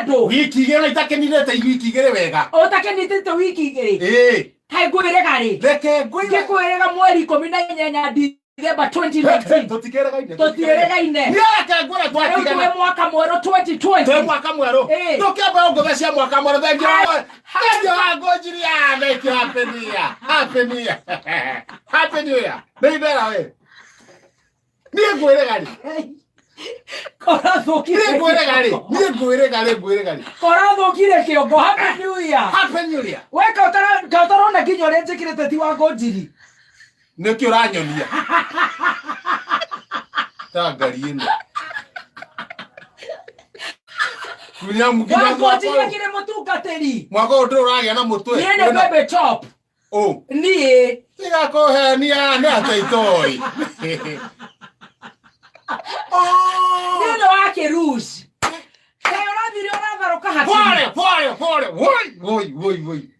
andũ. Wiki 2 itakenirete wiki 2 wega. Ũtakenitĩte wiki 2. Ĩĩ. Kaĩ ngwĩrĩga rĩ? Reke ngwĩre. Ngĩkwĩrĩga mweri 18 December 2019. Tũtikĩrĩgaine. Tũtiĩrĩgaine. Niĩ reke ngwĩre Rĩu twatigana. twĩ mwaka mwerũ 2020. Twĩ mwaka mwerũ. Ĩĩ. Tũkĩamba ngũtha cia mwaka mwerũ. Thank you. Thank you, Ngũnjiria. Thank you. Happy New Year. Happy New Year. Happy New Year. Nĩ ithera we. Niĩ ngwĩrĩga rĩ. Korathũkire. Niĩ ngwĩrĩga rĩ. Niĩ ngwĩrĩga rĩ ngwĩrĩga rĩ. Korathũkire kĩongo. Happy New Year. Happy New Year. We ka ũtarona nginya ũrĩa njĩkĩrĩte ti wa Ngũnjiri. Nĩkĩ ũranyonia? Ta ngari ĩno. Nginya nginya Wa mwaka Ngũnjiri ũyũ. akĩrĩ mũtungatĩri. Mwaka ũyũ ndũrĩ ũragĩa na mũtwe. Niĩ nĩ Wĩna- Baby Top. Ũ. Niĩ. Tiga kũhenia nĩ atĩa itoĩ. Niĩ nĩ wa kĩruci. Kaĩ ũrathire ũratharũka hakiri. Pole pole pole. Woi woi woi woi.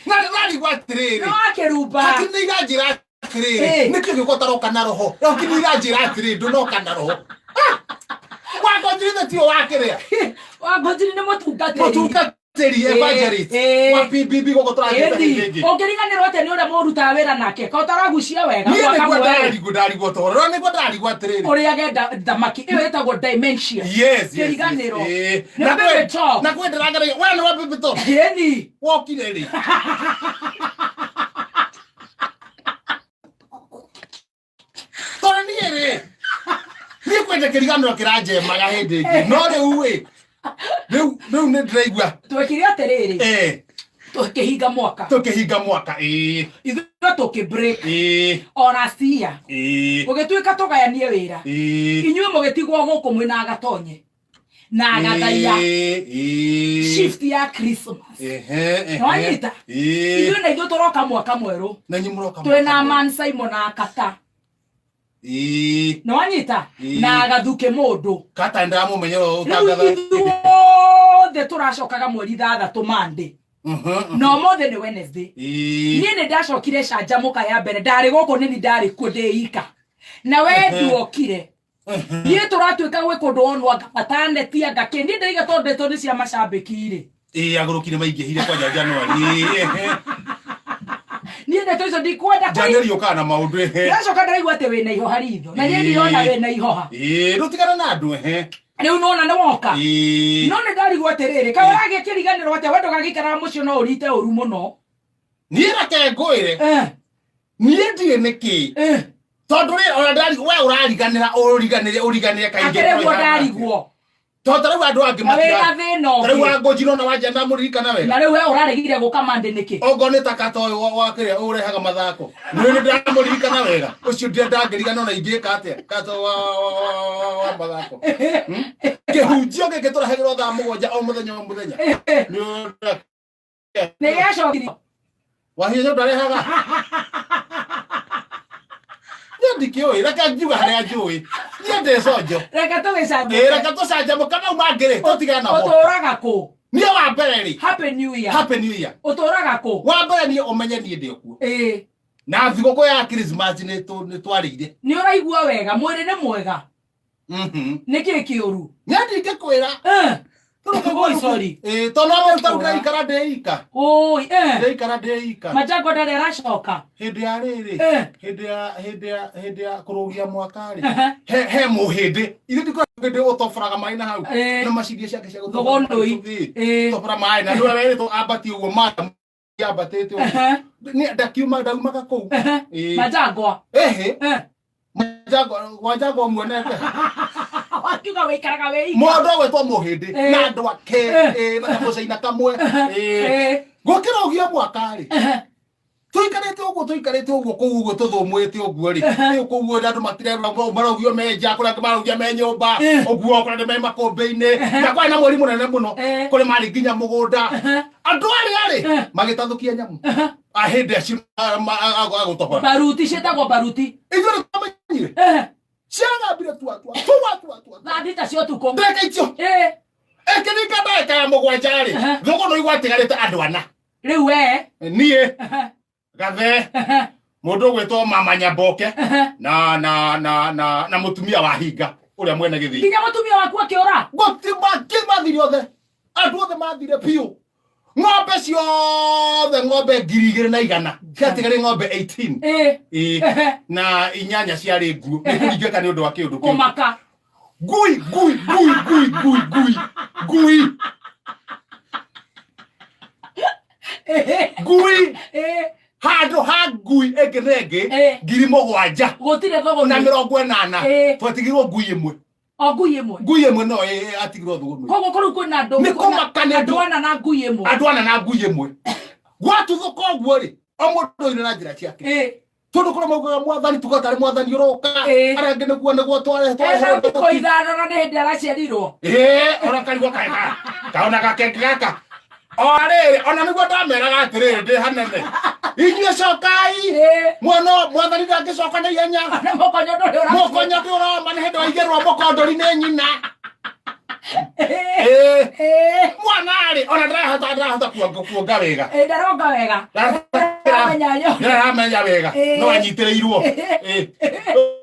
Na ndarigwo atĩrĩrĩ. Nĩ wa kĩrumba. Hakiri nĩ iranjĩra atĩrĩrĩ. Ĩ. Nĩkĩ gĩũka ũtaroka na roho? Hakiri nĩ iranjĩra atĩrĩrĩ ndũnoka na roho. Wangonjirite tiwe wakĩrĩa. Wa Ngũnjiri nĩ mũtungatĩri. Mũtungatĩri evangelist Ĩ. wa PBB gũkũ tũrathiĩte Ĩthi, hĩndĩ ĩngĩ. ũngĩriganĩrwo atĩa nĩ ũrĩa mũrutaga wĩra nake ka ũtaragucia wega Niĩ mwaka nĩguo mwerũ ndarigwo ndarigwo toro. Nĩguo ndarigwo atĩrĩrĩ. ũrĩage thamaki ĩyo ĩtagwo dementia. Yes, yes, yes. Kĩriganĩro. Ĩ. Nĩ Na Baby Top. Na kwĩ ndĩrageragia. We nĩ wa Baby Top. Ĩni. Wokire rĩ? Tondũ niĩ rĩ niĩ kwenda kĩriganĩro kĩranjemaga hĩndĩ ĩngĩ no rĩu ĩ rĩu rĩu nĩ ndĩraigua. Twekire atĩrĩrĩ, tũkĩhinga mwaka. Tũkĩhinga mwaka, ĩĩ. Ithuĩ tũkĩ break o last year. Gũgĩtuĩka tũgayanie wĩra. Inyuĩ mũgĩtigwo gũkũ mwĩna gatonye na agathaiya shift ya Christmas. Nĩwanyita? Ithuĩ na ithuĩ tũroka mwaka mwerũ. Na inyuĩ mũroka twĩna mwaka mwerũ. Man Simon na Kata. Nĩwanyita? Ĩĩ. Na Gathuke mũndũ. Kata ndamũmenya Rĩu ũtangatha. ithuothe tũracokaga mweri 6 Monday. Na ũmũthĩ nĩ Wednesday. Niĩ nĩ ndacokire canjamũka ya mbere ndarĩ gũkũ nĩni ndarĩ kuo ndĩ ika na we nduokire. Niĩ tũratuĩka gwĩ kũndũ wonwo anga mataneti anga kĩ niĩ ndĩiga tondũ ndeto nĩ cia macambĩki rĩ. Ĩĩ, agũrũki nĩ maingĩhire kwanja Januari. Niĩ ndeto icio ndikwenda Januari yũkaga na maũndũ, ehe. Ndĩracoka ndĩraigua atĩ wĩna ihoha ritho na niĩ ndirona wĩna ihoha. Ĩĩ, ndũtigana na andũ, ehe. Rĩu nona nĩ woka. Ĩĩ. No nĩ ndarigwo atĩrĩrĩ, kaĩ ũragĩa kĩriganĩro atĩa we ndũgagĩikaraga mũciĩ no ũrite ũru mũno. Niĩ reke ngwĩre. Niĩ ndirĩ nĩkĩ. Tondũ rĩ ona ndari we ũrariganĩra ũriganĩre ũriganĩre kaingĩ. Akĩrĩ guo ndarigwo. Tondũ ta rĩu andũ angĩ Na wĩna thĩna Ta rĩu ũngĩ. wangũnjira ona wanja ndamũririkana wega. Na rĩu we ũraregire gũka Monday nĩkĩ? Okorwo nĩ ta kata ũyũ wa kĩrĩa ũrehaga mathako. Nĩ nĩ ndamũririkana wega. Ũcio ndirĩ ndangĩrigana ona ingĩka atĩa. Kata wa mathako. Kĩhunjio gĩkĩ tũrehagĩrwo thaa 7 o mũthenya o mũthenya. Nĩ ũrĩa Nĩ gĩacokirio. Wahinya ndarehaga. Niĩ ndikĩũĩ, reke ngiuga harĩa njũĩ. Niĩ ndĩ conjo. Reke tũgĩcanjamũke. Ĩĩ, reke tũcanjamũke mau mangĩ rĩ, tũtigane namo. Ũtũraga kũ? Niĩ wa mbere rĩ. Happy New Year. Happy New Year. Ũtũraga kũ? Wa mbere niĩ ũmenye niĩ ndĩ kuo. Ĩĩ. Na thigũkũ ya Christmas nĩ twarĩire. Nĩ ũraigua wega, mwĩrĩ nĩ mwega. Nĩ kĩĩ kĩũru? Niĩ ndingĩkwĩra. Oi, sorry. Ĩĩ, tondũ no rĩu tarĩu ndĩraikara ndĩ ika. Oi, eh. Ndĩraikara ndĩ ika. Majango ndarĩ aracoka. Hĩndĩ ya rĩrĩ, hĩndĩ ya hĩndĩ ya hĩndĩ ya kũrũgia mwaka rĩ, he mũhĩndĩ. Ithuĩ ti hĩndĩ ũtoboraga maĩ na hau. Na maciria ciake cia gũtobora Thũgũnũi. maĩ. Tobora maĩ na nĩwe werĩtwo ambatie ũguo maĩ ambatĩte ũguo. Nĩ ndakiuma ndaumaga kũu. Ĩĩ. Majangwa. Ehe. Majangwa Wajangwa muonete. Wakiuga wĩikaraga wĩ ika. Mũndũ agwĩtwo mũhĩndĩ na andũ ake na kamũcaina kamwe. Gũkĩra ũgio mwaka rĩ. Tũikarĩte ũguo tũikarĩte ũguo kũu ũguo tũthũmũĩte ũguo rĩ. Rĩu kũu ũguo andũ matirerwo maraugio me nja kũrĩa angĩ maraugio me nyũmba ũguo kũrĩa angĩ me makũmbĩ-inĩ. Na kwarĩ na mweri mũnene mũno kũrĩ marĩ nginya mũgũnda. Andũ arĩa rĩ magĩtathũkia nyamũ. Ahĩndĩ acio agũtobora. Baruti ciĩtagwo baruti. Ithuĩ nĩ twamenyire. Ciagambire tua tua tua tua tua. Thaa 6 cia ũtukũ. Ndagĩka icio. Ĩkĩringa ndagĩka ya 7 rĩ, thũgũnũ igwatigarĩte andũ ana. Rĩu we. Niĩ. Gathe. Mũndũ ũgwĩtwo Mama Nyamboke na na na na na mũtumia wa hinga ũrĩa mwene gĩthii. Nginya mũtumia waku akĩũra. Gũti mathiri othe. mathire biũ. Ng'ombe ciothe, ng'ombe 2100 ciatigari ng'ombe 18. Ĩĩ. Na inyanya ciarĩ nguo nĩ kũringĩka nĩ ũndũ wa kĩũndũ kĩu. Kũmaka. Ngui, ngui, ngui, ngui, ngui, ngui, ngui, ngui. Handũ ha ngui ĩngĩ na ĩngĩ 7000 Gũtirĩ thũgũnĩ. Na 80. Twatigirwo ngui ĩmwe. O ngui ĩmwe. Ngui ĩmwe no atigirwo thũgũnĩ. Koguo kũrĩu kwĩna andũ Nĩ kũmaka nĩ andũ ana na ngui ĩmwe. Andũ ana na ngui ĩmwe. Gwatuthũka ũguo rĩ, o mũndũ oire na njĩra ciake, tondũ kũrĩa maugaga mwathani tuga tarĩ mwathani ũroka. Arĩa angĩ nĩguo tware. Ena thikũ 5 na nĩ hĩndĩ araciarirwo. Ĩĩ, ona karigwo kaega kaona gakenge gaka o rĩrĩ, ona nĩguo ndameraga atĩrĩrĩ, ndĩ hanene, inyuĩ cokai. Mwana mwathani ndangĩcoka na ihenya. Na mũkonyo ndũrĩ ũra. Mũkonyo ndĩ ũroma, nĩ hĩndĩ waigĩrwo mũkondori nĩ nyina. Ĩĩ. Mwana rĩ, ona ndarahota kuonga wega. Ĩĩ, ndaronga wega. Ndaramenya yo. Ndaramenya wega. No anyitĩrĩirwo. Ĩĩ.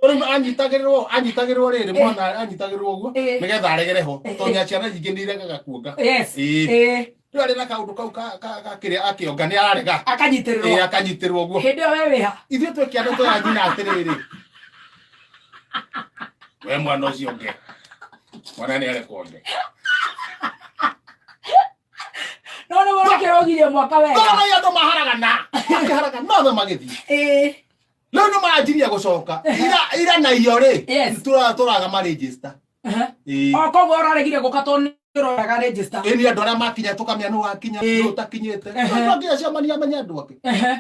Rĩu anyitagĩrĩrwo rĩrĩ, mwana anyitagĩrĩrwo ũguo nĩgetha aregere ho, tondũ ciana nyingĩ nĩ iregaga kuonga. Ĩĩ. Rĩu arĩ na kaũndũ kau ka kĩrĩa, akĩonga nĩ ararega. Akanyitĩrĩrwo. Ĩĩ, akanyitĩrĩrwo ũguo. Hĩndĩ ĩyo we wĩha? Ithuĩ twĩkĩanda twĩra nyina atĩrĩrĩ, we mwana ũcio ũngĩ, mwana nĩ arekwo onge. No nĩ mũrakĩrogirie mwaka wega. Tondũ andũ maharagana, makĩharagana othe magĩthiĩ. Rĩu nĩ maranjirie gũcoka ira ira na iyo rĩ. Tũraga marĩnjĩsta. Ĩĩ. O koguo ũraregire gũka tondũ nĩ ũroraga register. Ĩni andũ arĩa makinya tũkamenya nũ wakinya, nũ ũtakinyĩte. No nginya cemania amenye andũ ake.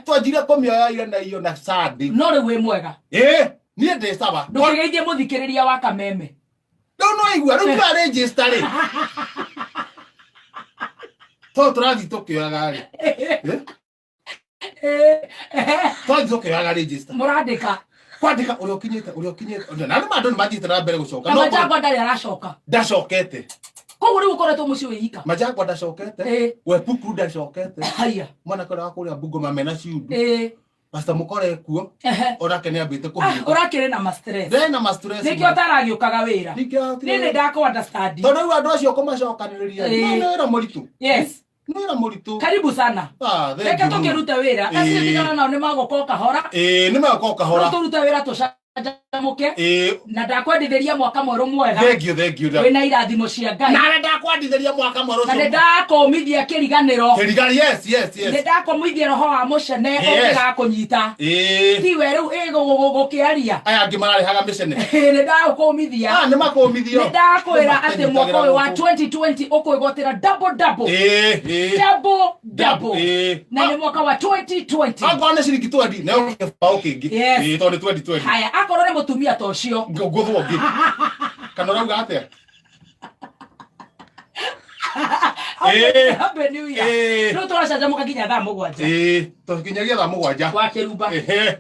Twanjire kũmĩoya ira na iyo na Sunday. No rĩu wĩ mwega? Ĩĩ, niĩ ndĩ sawa. Ndũkĩgeithie mũthikĩrĩria wa kameme. Rĩu no igua rĩu twa register rĩ, tondũ tũrathiĩ tũkĩoyaga rĩ. Tũrathiĩ tũkĩoyaga register. Mũrandĩka. Kwandĩka ũrĩa ũkinyĩte, ũrĩa ũkinyĩte, na nĩ andũ nĩ mathiĩte na mbere gũcoka. Na Majangwa ndarĩ aracoka? Ndacokete. Koguo rĩu ũkoretwo mũciĩ wĩ ika? Majangwa ndacokete. Wepuku ndacokete. Haya. Mwanake ũrĩa wa kũrĩa Bungoma mena ciundu. Pastor Mũkore kuo. Onake nĩ ambĩte kũhurũka. Ũrakĩrĩ na ma stress. Ndĩrĩ na ma stress. Nĩkĩo ũtaragĩũkaga wĩra. Niĩ nĩ ndakũ understand. Tondũ rĩu andũ acio kũmacokanĩrĩria nĩ wĩra mũritũ. Nĩ wĩra mũritũ. Karibu sana. Ah, thank Reke you mũno. tũkĩrute wĩra. Acio tigana nao nĩ magũka o kahora. Ĩĩ, nĩ magũka o kahora. Rĩu tũrute wĩra tũcanjamũke. Na ndakwendithĩria mwaka mwerũ mwega. Thank you, thank you. Wĩna irathimo cia Ngai. Nawe ndakwendithĩria mwaka mwerũ Na ũcio. nĩ ndakũmithia kĩriganĩro. Kĩriga, yes. Nĩ ndakũmithia roho wa mũcene ũngĩgakũnyita. Tiwe rĩu ĩ gũkĩaria. Aya angĩ mararĩhaga mĩcene. Ĩ, nĩ ndagũkũmithia. Ah, nĩ makũmithio. Nĩ ndakwĩra atĩ mwaka ũyũ wa Gũkũ. 2020 ũkwĩgwatĩra double double. Ĩĩ. Double double. Na nĩ mwaka wa 2020. Angorwo nĩ ciringi 20, nayo kĩbaũ kĩngĩ. Ĩĩ, tondũ nĩ 2020. Haya, akorwo nĩ mũtumia ta ũcio. Ngũthwo ũngĩ. Kana ũrauga atĩa? Happy New Year. Rĩu tũracanjamũka nginya thaa 7. Ĩĩ, tũkinyagia thaa 7. Wa kĩrumba.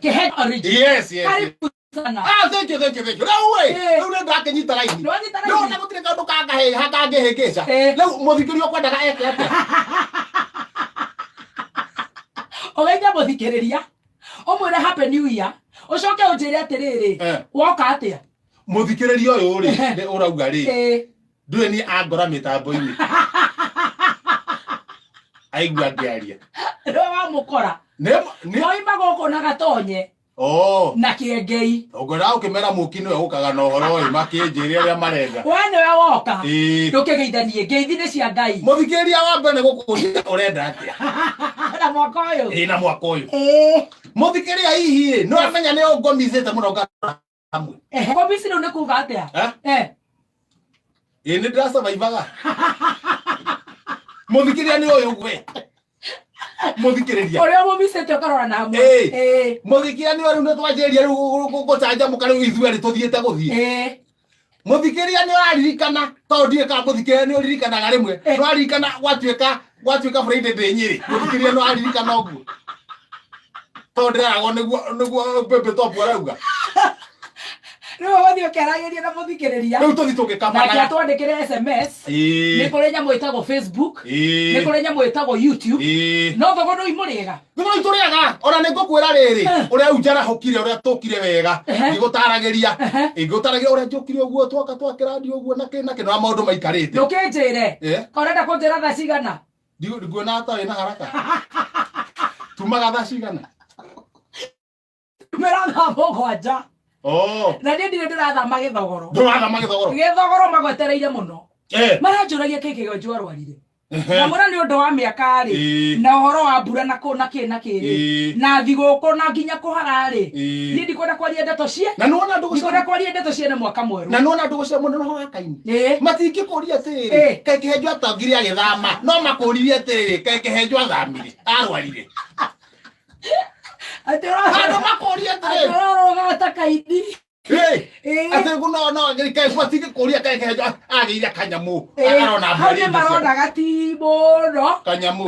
Kĩhe origin. Yes. Karibu sana. Ah, thank you, thank you, thank you. Rĩu ĩ, rĩu nĩ ndakĩnyita raini. Nĩwanyita Rĩu raini? ona gũtirĩ kaũndũ kangĩhĩngĩca. Rĩu mũthikĩrĩria ũkwendaga eke atĩa? Ũgeithie mũthikĩrĩria, ũmwĩre happy new year, ũcoke ũnjĩre atĩrĩrĩ, woka atĩa? Mũthikĩrĩria ũyũ rĩ, nĩ ũrauga rĩ, ndũĩ niĩ angora mĩtambo-inĩ aigua ngĩaria. Nĩwe wamũkora. Moima gũkũ na gatonye. Oh. Na kĩengei. Ũngĩenda ũkĩmera mũki nĩwe ũkaga na ũhoro ũyũ makĩnjĩre ũrĩa marenda. We nĩwe woka. Ndũkĩgeithanie, ngeithi nĩ cia Ngai. Mũthikĩrĩria wa mbere nĩ gũkũria ũrenda atĩa? Na mwaka ũyũ. Ĩĩ, na mwaka ũyũ. Mũthikĩrĩria hihi ĩ, nĩ wamenya nĩ ũngomicĩte mũno hamwe. Komisi rĩu nĩ kuga atĩa? Eh? Ĩĩ, nĩ ndĩrasurvivaga. Mũthikĩrĩria nĩ ũyũ gwe. Mũthikĩrĩria. Ũrĩa ũmũmicĩte ũkarora na hamwe. Mũthikĩrĩria nĩ rĩu nĩ twanjĩrĩria rĩu gũcanjamũka rĩu ithuĩ erĩ tũthiĩte gũthiĩ. Mũthikĩrĩria nĩ ũraririkana, tondũ ndiũĩ kana mũthikĩrĩria nĩ ũririkanaga rĩmwe. Nĩ ũraririkana gwatuĩka Friday ndĩ Nyĩrĩ. Mũthikĩrĩria nĩ ũraririkana ũguo. Tondũ ndĩraragwo nĩguo Baby Top arauga. Rĩu ũgũthiĩ ũkĩaragĩria na mũthikĩrĩria. Rĩu tũthi Nake tũgĩkamanaga. atwandĩkĩre SMS. Nĩ kũrĩ nyamũ ĩtagwo Facebook. Nĩ kũrĩ nyamũ ĩtagwo YouTube. No thogora imũrĩega. Thogora itũrĩaga ona nĩ ngũkwĩra rĩrĩ ũrĩa rĩu njarahũkire ũrĩa tũkire wega ngĩgũtaragĩria ngĩgũtaragĩria ũrĩa njũkire ũguo twoka twakĩrandio ũguo na kĩ na kĩ na maũndũ maikarĩte. Ndũkĩnjĩre. Ka ũrenda kũnjĩra thaa cigana? Ndiguona ta wĩna haraka. Tumaga thaa cigana? Tumĩra thaa 7. Oh. Na niĩ ndirĩ ndĩrathama gĩthogoro. Ndũrathama gĩthogoro. Gĩthogoro magwetereire mũno. Maranjũragia kĩ kĩgonju arwarire. Na mũra nĩ ũndũ wa mĩaka rĩ na ũhoro wa mbura na kũ na kĩ na kĩ rĩ na thigũkũ na nginya kũhara rĩ niĩ ndikwenda kwaria ndeto cie Na nĩwona ndũgũ ndikwenda kwaria ndeto ciene mwaka mwerũ. Na nĩwona ndũgũ cia mũnene wa Kaini. Matingĩkũria atĩrĩrĩ kaĩ kĩhenjo atongire agĩthama no makũririe atĩrĩrĩ kaĩ kĩhenjo athamire arwarire. Atĩ Andũ makũria atĩrĩrĩ. ũrorogata kaini. Atĩ no no kaĩ matingĩkũria kaĩ kĩhenjo agĩire kanyamũ arona Hau nĩ marona gati mũno. Kanyamũ.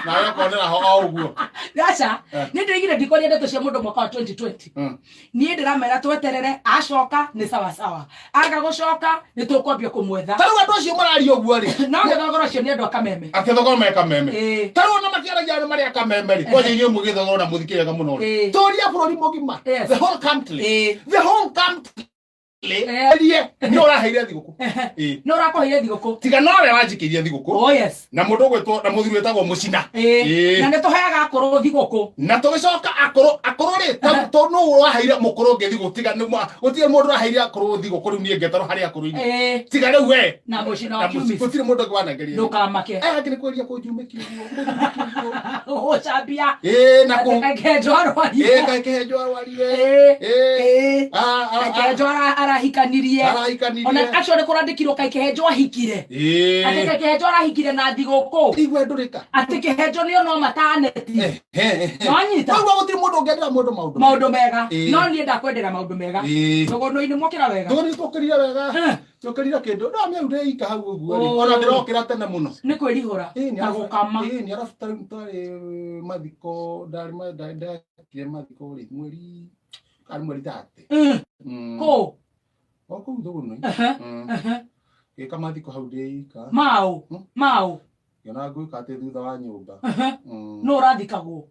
Nawe ũkonera ho o ũguo. Aca, niĩ ndĩroigire ndikwaria ndeto cia mũndũ mwaka wa 2020. Niĩ ndĩramera tweterere acoka nĩ sawa sawa. Aga gũcoka nĩ tũkwambia kũmwetha. Ta rĩu andũ acio mararia ũguo rĩ. No gĩthogoro ũcio nĩ andũ a Kameme. Akĩthogoro me Kameme. Ta rĩu ona makĩaragia andũ marĩ a Kameme rĩ. Kwanja inyuĩ mũgĩthogoro na mũthikĩrĩria mũno rĩ. Tũria bũrũri mũgima. The whole country. The whole country. Rie nĩ ũraheire thigũkũ. Nĩ ũrakũheire thigũkũ. Tiga nowe wanjikĩirie thigũkũ. Oh yes. Na mũndũ ũgwĩtwo na mũthuri wĩtagwo Mũcina. Na nĩ tũheaga akũrũ thigũkũ. Na tũgĩcoka akũrũ akũrũ rĩ to nũ waheire mũkũrũ ũngĩ thigũkũ tiga gũtirĩ mũndũ ũraheire akũrũ thigũkũ rĩu niĩ ngeterwo harĩ akũrũ-inĩ. Tiga rĩu we. Na Mũcina wa Kiumia. Gũtirĩ mũndũ ũngĩ wanengeria. Ndũkamake. Aya angĩ nĩ kwĩria kũnjumĩkia ũguo. Gũcambia. Na kũ. Kaĩ Kĩhenjo arwarire. Kaĩ Kĩhenjo arwarire. Kaĩ Kĩhenjo arahikanirie. Arahikanirie. Ona actually kũrandĩkirwo kaĩ Kĩhenjo ahikire. Atĩ kaĩ Kĩhenjo arahikire na thigũkũ. Igua ndũrĩka. Atĩ Kĩhenjo nĩo no mataneti. Nĩwanyita? Koguo gũtirĩ mũndũ ũngĩendera mũndũ maũndũ. Maũndũ mega. No niĩ ndakwendera maũndũ mega. Thũgũnũ-inĩ mwokĩra wega. Thũgũnũ-inĩ twokĩrire wega. Njũkĩrire kĩndũ no mĩau ndĩika hau ũguo rĩ ona ndĩrokĩra tene mũno. Nĩ kwĩrihũra na gũkama. Ĩĩ nĩ arabu ta rĩu twarĩ mathiko ndarĩ ndekire mathiko rĩ mweri karĩ mweri 30. Kũ? O kũu Thũgũnũ. Ngĩka mathiko hau ndĩika. Maũ? Maũ? Ngĩona ngwĩka atĩ thutha wa nyũmba. Nũ ũrathikagwo?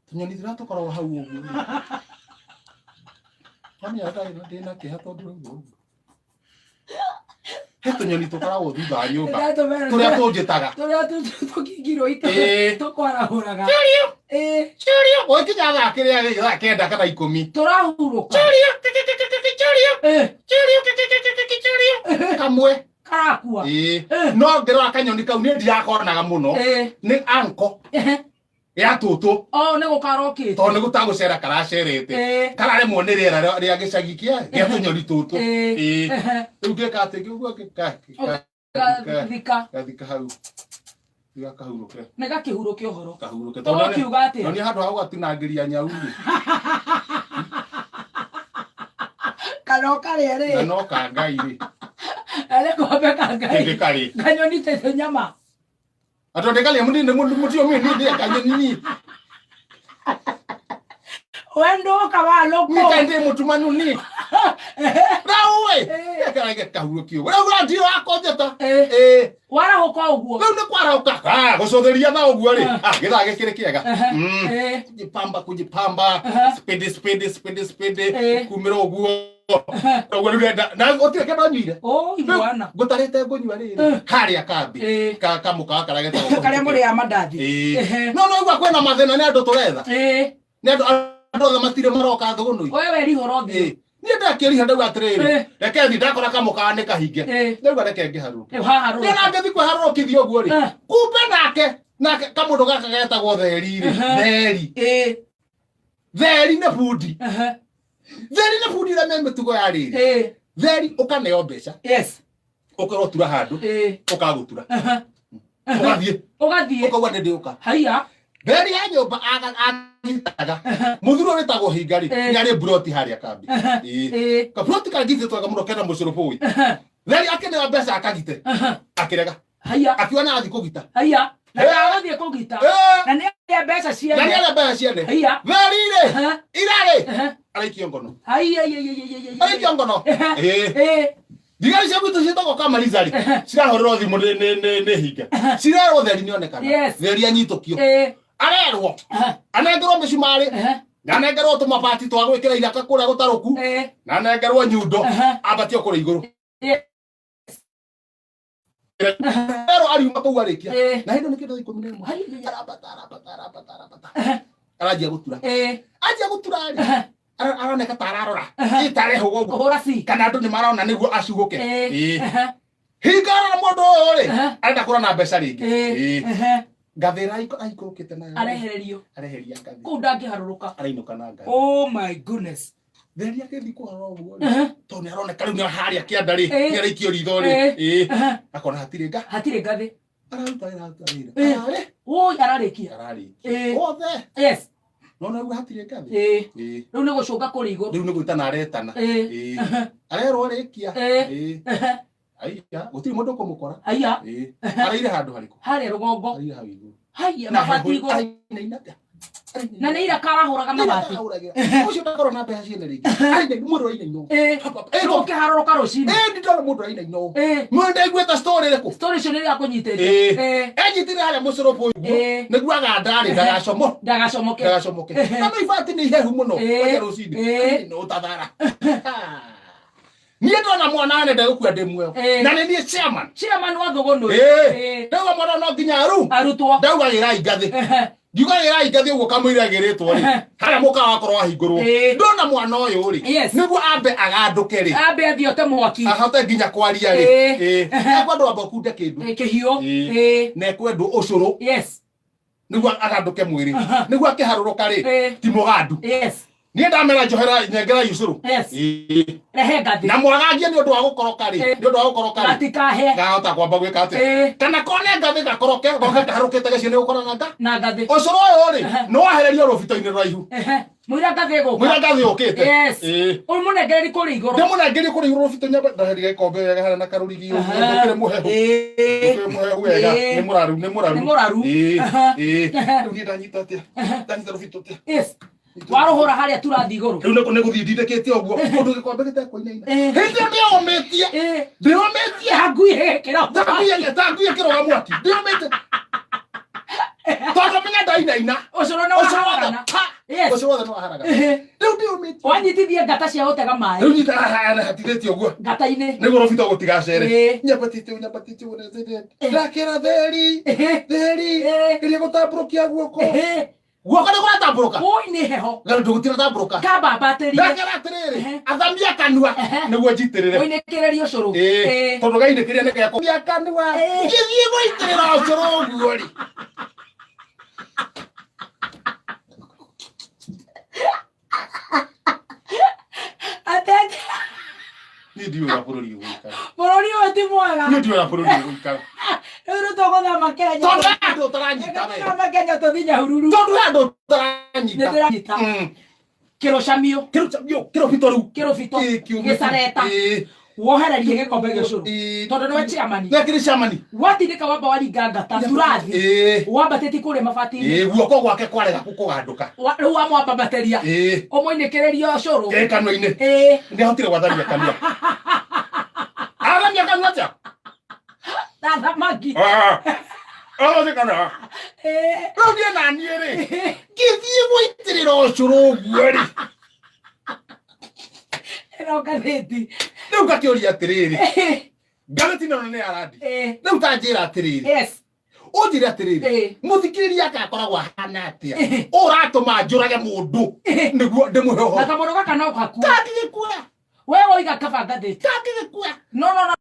Tũnyoni tũrĩa tũkoragwo hau ũguo. Wamenya ndĩna kĩeha tondũ rĩu ũguo. He tũnyoni tũkoragwo thutha wa nyũmba tũrĩa tũnjĩtaga. Tũrĩa tũkingirwo tũkwarahũraga. Gũgĩkinya thaa kĩrĩa gĩ thaa 9 kana 10. Tũrahurũka. Kamwe. Karakua. No ngĩrora kanyoni kau niĩ ndirakonaga mũno. Nĩ anko. Ya tũtũ. Oh, nĩ gũkarokĩte. Tondũ nĩ gũtagũcera karacerete. Kararemwo nĩ rĩera rĩa gĩcagi kĩa gĩa tũnyoni tũtũ. Rĩu ngĩka atĩ ngĩigua Gathika. Gathika hau. Gakahurũke. Nĩ gakĩhurũke ũhoro. Kahurũke. Tondũ ũkiuga atĩa? Nĩ handũ ha gũgatinangĩria nyau rĩ. Kana ũkarĩa rĩ. Na no ka Ngai rĩ. Arĩ kombe ka Ngai. Ndĩkarĩ. Kanyoni tete nyama. Andũ ndĩkarĩa mũnini mũtio mimi ndĩ kanyoni ni. Wendo ka wa loko. Ni kaende mutumanu ni. Rau we. Karage kahurũkio. Rau radio akonjeta. Warahũka ũguo. Rĩu nĩ kwarahũka. Ah, gũcũthĩria thaa ũguo rĩ. Ah, gĩthaa gĩkĩrĩ kĩega. Kujipamba kujipamba. Spidi spidi spidi spidi. Kumĩra ũguo. Ũguo rĩu ndenda na gũtirĩ kĩndũ nyuire. Oh, imwana. Ngũtarĩte ngũnyua rĩrĩ. Harĩa kambi. Ka kamũkawa karĩa getagwo. Karĩa mũrĩaga mandathi. No no igua kwĩna mathĩna nĩ andũ tũretha. Nĩ andũ andũ othe matirĩ maroka thũgũnũ. We werihũra ũthiĩ. Niĩ ndakĩriha ndauga atĩrĩrĩ, reke thiĩ ndakora kamũkawa nĩ kahinge. Ndauga reke ngĩharũrũke. Rĩu haha Niĩ na ngĩthiĩ kwĩharũrũkithia ũguo rĩ, kumbe nake nake kamũndũ gaka getagwo Theri rĩ, Theri. Theri nĩ bundi. Theri nĩ bundi ũrĩa me mĩtugo ya rĩrĩ. Theri ũkaneo mbeca. Ũkerwo tura handũ, ũkagũtura. Ũgathiĩ. Ũgathiĩ. Ũkauga nĩ ndĩũka. Haiya. Theri ya nyũmba agitaga. Mũthuri ũyũ wĩtagwo Hinga rĩ, nĩ arĩ mburoti harĩa kambi. Kaburoti kangitĩtwo wega mũno kena mũcũrũbũi. Theri akĩneo mbeca akagite. Akĩrega. Haiya. Akiuga nĩ arathiĩ kũgita. Haiya. Na ndagũthiĩ kũgita. Na nĩ arĩa mbeca Na nĩ ciene. arĩa mbeca ciene. Haiya. Theri-rĩ, irarĩ Aha. araikio ngono. Haiya, haiya, haiya, haiya, haiya. Araikio ngono. Eh. Thigari cia gwitũ ciĩtagwo kamarizari cirahũrĩrwo thimũ nĩ hinga, cirerwo theri nĩonekana. Theri anyitũkio, arerwo anengerwo mĩcumarĩ na anengerwo tũmabati twa gwĩkĩra iraka kũrĩa gũtarũku na anengerwo nyundo, ambatio kũrĩa igũrũ. Erwo ariuma kũu arĩkia na hĩndĩ nĩ kĩndũ 11. Haiya, haiya. Arambata, arambata, arambata, arambata, aranjia gũtura. Anjia gũtura rĩ, aroneka ta ararora ĩtarehũga ũguo Kũhũra ci. kana andũ nĩ marona nĩguo acugũke. Hinga arora mũndũ ũyũ rĩ, arenda kũra na mbeca rĩngĩ. Ngathĩ ĩrĩa aikũrũkĩte nayo rĩ, Arehererio. Areheria ngathĩ. Kũu ndangĩharũrũka. Arainũka na ngathĩ. Oh my goodness. Theri agĩthiĩ kũrora ũguo rĩ, tondũ nĩ aroneka rĩu nĩ harĩa kĩanda rĩ, nĩ araikio ritho rĩ, akona hatirĩ nga Hatirĩ ngathĩ. Araruta wĩra, aruta wĩra. Arĩ Ui, ararĩkia. Ararĩkia othe. Nona rĩu hatirĩ ngathĩ. Rĩu nĩ gũcũnga kũrĩ igũrũ. Rĩu nĩ gwĩtana aretana. Arerwo arĩkia. Aiya, gũtirĩ mũndũ ũkũmũkora. Haiya. Araire handũ harĩkũ? Harĩa rũgongo. Araire hau igũrũ. Haiya, Na mabati heho- igũrũ. Arainaina atĩa? Na nĩ iraka arahũraga mabati. Arahũragĩra. Ũcio ndakorwo na mbeca ciene rĩngĩ. Arainaina, mũndũ arainaina ũũ. Rĩu ũkĩharũrũka rũcinĩ. Ndĩrona mũndũ arainaina ũũ. Eh. Mũndũ ndaiguĩte story ĩrĩkũ? Story icio nĩ rĩrĩa akũnyitĩte. Enyitire harĩa mũcũrũbũ ũguo. Nĩguo agandarĩ ndagacomo. Ndagacomoke. Ndagacomoke. Na no ibati nĩ ihehu mũno. Kwaja rũcinĩ. No ũtathara. Niĩ ndona mwana nĩ ndegũkua ndĩ muoyo. Na nĩ niĩ chairman. Chairman wa Thũgũnũ. Ndauga mwana no nginya aru. Arutwo. Ndauga gĩrai ngathĩ. Ngiuga gĩrai ngathĩ ũguo kamũira ĩgĩrĩtwo rĩ, harĩa mũkawa wakorwo wahingũrwo. Ndona mwana ũyũ rĩ, nĩguo ambe agandũke rĩ, Ambe athiĩ ote mwaki. Ahote nginya kwaria rĩ, ekwendwo amba ũkunde kĩndũ. Kĩhiũ. Na ekwendwo ũcũrũ nĩguo agandũke mwĩrĩ, nĩguo akĩharũrũka rĩ, ti mũgandu. Niĩ ndamera njohera nyengera ũcũrũ. Rehe ngathĩ. Na mwagagie nĩ ũndũ wa gũkoroka rĩ, nĩ ũndũ wa gũkoroka rĩ, Gatikahe. Gahota kwamba gwĩka atĩa? Kana kone ngathĩ gakoroke goke kaharũkĩte gacio nĩ gũkora na nga Na ngathĩ. Ũcũrũ ũyũ rĩ, nĩ wahererio rũbito-inĩ rũraihu. Mũira ngathĩ ĩgũka. Mũira ngathĩ yũkĩte. Ũmũnengereri kũrĩa igũrũ. Ndĩmũnengerie kũrĩa igũrũ rũbito, nyambe ndaheria gĩkombe wega harĩa na karũrigi ũguo, ndũkĩrĩ mũhehu. Ndũkĩrĩ mũhehu wega. Nĩ mũraru, nĩ mũraru. Nĩ mũraru. Rĩu niĩ ndanyita atĩa? Ndanyita rũbito atĩa? Yes. Warũhũra harĩa turathi igũrũ. Rĩu nĩ gũthiĩ ndindĩkĩte ũguo ũndũ gĩkombe gĩtekũinaina. Hĩndĩ ĩyo ndĩomĩtie. Ndĩomĩtie. Ngui ĩgĩkĩra. Ta ngui ĩkĩroga mwaki. Ndĩomĩte. Tondũ menya ndainaina. Ũcũrũ nĩ Ũcũrũ wothe, waharagana. pa! Ũcũrũ wothe nĩ waharagana. Rĩu ndĩomĩtie. Wanyitithie ngata cia gũtega maĩ. Rĩu nyita haha hatirĩtie ũguo. Ngata-inĩ. Nĩguo rũbito gũtigacere. Nyambatĩte ũũ, nyambatĩte ũũ, ndakĩra theri. Theri. Geria gũtambũrũkia guoko. Guoko nĩ kũratambũrũka. Ui, nĩ heho. Garũ ndũgũtiratambũrũka. Kambambatĩrie. Ndakĩra atĩrĩrĩ, athamia kanua nĩguo njitĩrĩre. Ũinĩkĩrĩrie ũcũrũ. Tondũ gainĩkĩria nĩ geko. Athamia kanua. Ngĩthiĩ gũitĩrĩra ũcũrũ ũguo rĩ. Atete. Niĩ ndiũĩ ũrĩa bũrũri ũgũikara. Bũrũri ũyũ ti mwega. Niĩ ndiũĩ ũrĩa bũrũri ũgũikara. Rĩu nĩ tũgũthama Kenya. Tondũ he andũ ũtaranyita we. Tũgũthama Kenya tũthiĩ Nyahururu. Tondũ he andũ ũtaranyita. Nĩ ndĩranyita. Kĩrũcamio. Kĩrũcamio, kĩrũbito rĩu. Kĩrũbito. Kĩũmĩte. Gĩcareta. Wohererie gĩkombe gĩa ũcũrũ. Tondũ nĩwe chairman. Nĩ akĩrĩ chairman. Watindĩka wamba waringa ngata turathi. Wambatĩtie kũrĩa mabati-inĩ. Guoko gwake kwarega kũgandũka. Rĩu wamwambatĩria. Ũmũinĩkĩrĩrie ũcũrũ. Kanua-inĩ. Nĩ ahotire gwathamia kanua. Athamia kanua atĩa? Na thamaki. Athamia kanua. Rĩu niĩ na niĩ rĩ, ngĩthiĩ gũitĩrĩra ũcũrũ ũguo rĩ. Ĩno ngathĩti. Rĩu ngakĩũria atĩrĩrĩ, ngathĩti ĩno nĩ ya randi. Rĩu ta njĩra atĩrĩrĩ, ũnjĩre atĩrĩrĩ, mũthikĩrĩria agakoragwo ahana atĩa ũratũma njũrage mũndũ nĩguo ndĩmũhe Na ũhoro? kamũndũ gaka no gakue. Kangĩgĩkua. We woiga kaba ngathĩti. Kangĩgĩkua. No, no, no.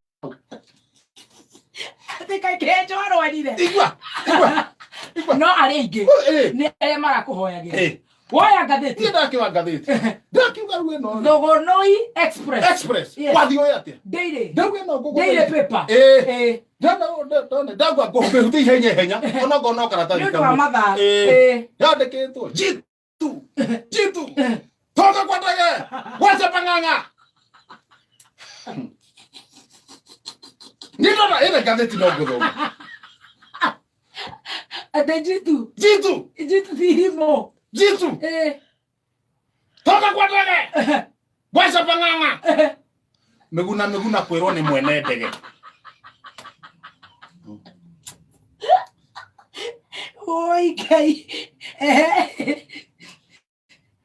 Atĩ kaĩ kĩenjo arwarire. Igua, igua, igua. No arĩa aingĩ nĩ arĩa marakũhoyagĩra. Woya ngathĩti. Niĩ ndakiuga ngathĩti. Ndakiuga rĩu ĩno rĩ. Thũgũnũi Express. Express. Yes. Wathiĩ ũĩ atĩa? Daily. Ndauga ĩno ngũgũ. Daily paper. Ndona ndagwa ngũmĩhutia ihenya ihenya ona ngona no karatathi Nĩ ũndũ wa mathaa. Yandĩkĩtwo Jitu. Jitu. Toka kwa ndege. Wacha pang'ang'a. Niĩ ndona ĩno ngathĩti no ngũthoma. Atĩ Jitu. Jitu. Jitu ti irimũ. Jitu. Eh. Toka kwa ndege. Gwaca pang'ang'a. Miguna Miguna kwĩrwo nĩ mwene ndege. Oi Ngai. Eh.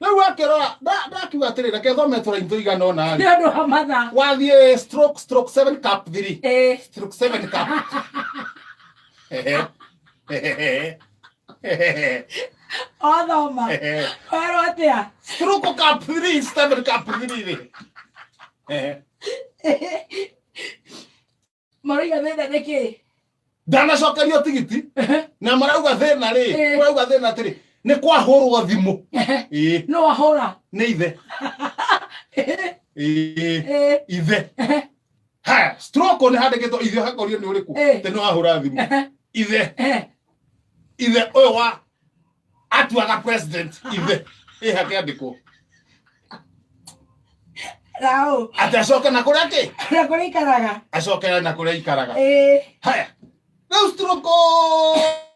Rĩu akĩrora ndakiuga atĩrĩ reke thome tũraini tũigana ũna Nĩ rĩ. ũndũ wa mathaa. Wathiĩ stroke stroke 7 cap 3. Eh. Stroke 7 cap. Ehe. Ehe. Ehe. Othoma. Ehe. Werwo atĩa? Stroke cap 3 7 cap 3 rĩ. Ehe. Maroiga thĩna nĩ kĩ? Ndanacokerio tigiti na marauga thĩna rĩ Eh. marauga thĩna atĩrĩ nĩ kwahũrwo thimũ. Ĩĩ. No ahũra. Nĩ ithe. Ĩĩ. Eh. Ithe. Haya, stroke nĩ handĩkĩtwo ithe hakorio nĩ ũrĩkũ? Eh. Tĩ nĩ wahũra thimũ. Ithe. Eh. Ithe ũyũ wa atuaga president ithe. Ĩ hakĩandĩkwo. Rao. Atĩ acoke na kũrĩa kĩ? Na kũrĩa ikaraga. Acoke na kũrĩa ikaraga. Eh. Haya. Rĩu stroke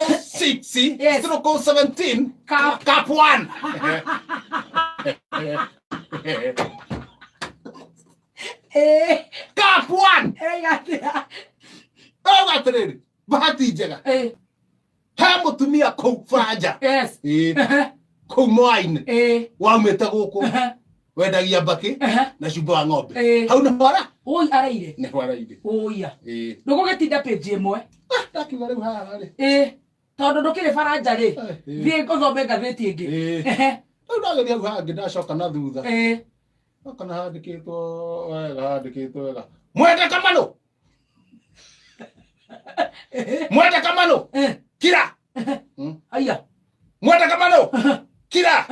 6, Yes. stroke 17, Cap. cap 1. Eh. Cap 1. Ĩroiga atĩa? Rauga atĩrĩrĩ, bahati njega. Eh. He mũtumia kũu baranja. Yes. Ĩĩ. Kũu Mwainĩ. Eh. Waumĩte gũkũ. Wendagia mbakĩ na cumbĩ wa ng'ombe. Ĩĩ. Hau nĩho ara? Oi araire. Nĩho araire. Ũia. Ĩĩ. Ndũgũgĩtinda page ĩmwe. Ah, ndakiuga rĩu haha rĩ. Ĩĩ. Tondũ ndũkĩrĩ baranja rĩ. Eh, ĩĩ. Thiĩ ũthome ngathĩti ĩngĩ. Ĩĩ. Rĩu ndageria hau hangĩ ndacoka na thutha. Ĩĩ. Kana handĩkĩtwo wega, handĩkĩtwo wega. Mwende Kamanũ. Mwende Kamanũ. Kira. Aya. Mwende Kamanũ. Kira.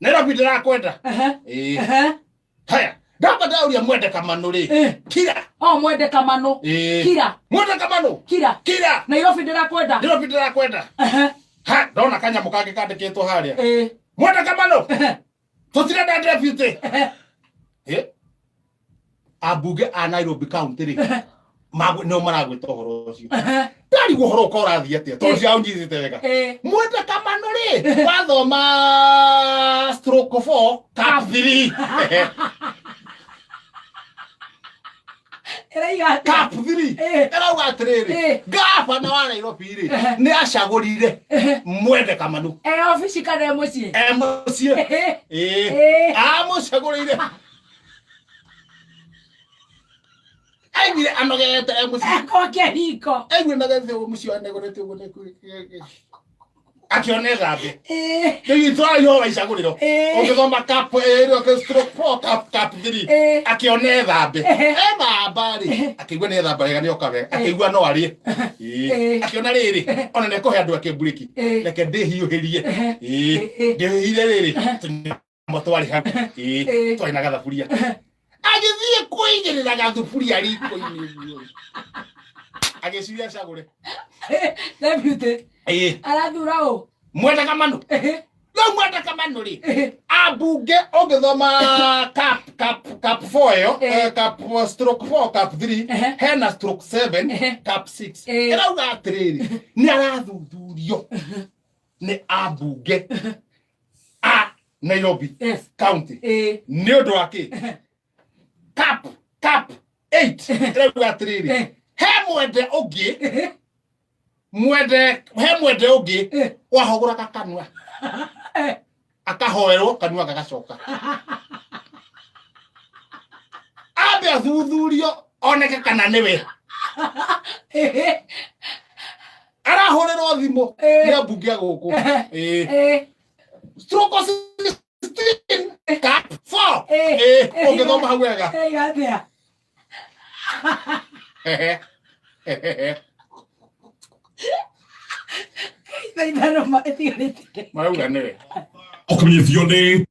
Nairobi ndĩrakwenda. Ĩĩ. Haya. Ndamba ndauria Mwende Kamanũ rĩ. Kira. O Mwende Kamanũ. Ĩĩ. Kira. Mwende Kamanũ. Kira. Kira. Nairobi ndĩrakwenda. Nairobi ndĩrakwenda. Ha, ndona kanyamũ kangĩ kandĩkĩtwo harĩa. Ĩĩ. Mwende Kamanũ. Tũtirenda deputy. Eh? Ambunge a Nairobi County rĩ nĩo maragwĩta ũhoro ũcio. Ndarigwo ũhoro ũka ũrathiĩ atĩa tondũ ciaũnyitĩte wega. Mwende Kamanũ rĩ wathoma stroke 4 cap 3. Ĩraiga atĩa? Cap 3. Ĩrauga atĩrĩrĩ, gavana wa Nairobi rĩ nĩ acagũrire Mwende Kamanũ. E obici kana e mũciĩ? E mũciĩ. Ĩĩ. Amũcagũrĩire. Aiguire anogete e mũciĩ. Gwake riko. Aiguire anogete e mũciĩ anegorete ũguo nĩ akĩona ĩthambe. Rĩu itwara iho wa icagũrĩro. Ũngĩthoma cap ĩrĩa stroke 4 cap cap 3. Akĩona ĩthambe. Ethamba rĩ, akĩigua nĩ ethamba wega nĩ oka wega. Akĩigua no arĩe. Ĩĩ. Akĩona rĩrĩ, ona nĩ ekũhe andũ ake mburĩki. Reke ndĩhiũhĩrie. Ĩĩ. Ndĩhiũhĩrie rĩrĩ. Tũnyamũ twarĩ hau. Ĩĩ. Twarĩ na gathaburia. Agĩthiĩ kũigĩrĩra gathuburia riko-inĩ ũguo. Agĩciria acagũre. Deputy. Ĩĩ. Arathura ũ? Mwende Kamanũ. Rĩu Mwende Kamanũ rĩ, ambunge ũngĩthoma cap cap cap 4 ĩyo, cap stroke 4 cap 3, hena stroke 7 cap 6. Ĩrauga atĩrĩrĩ, nĩ arathuthurio nĩ ambunge a Nairobi County nĩ ũndũ wa kĩ? Cap cap 8 ĩrauga atĩrĩrĩ, he mwende ũngĩ mwende he mwende ũngĩ wahũgũraga kanua akahoerwo kanua gagacoka ambe athuthurio oneke kana nĩwe arahũrĩrwo thimũ nĩ ambunge a gũkũ. Ĩĩ. Stroke 16 cap 4. Ĩĩ, ũngĩthoma hau wega. Ĩraiga atĩa? Thaa ithano ĩtigarĩte. Marauga nĩwe. Ũkamenyithio nĩ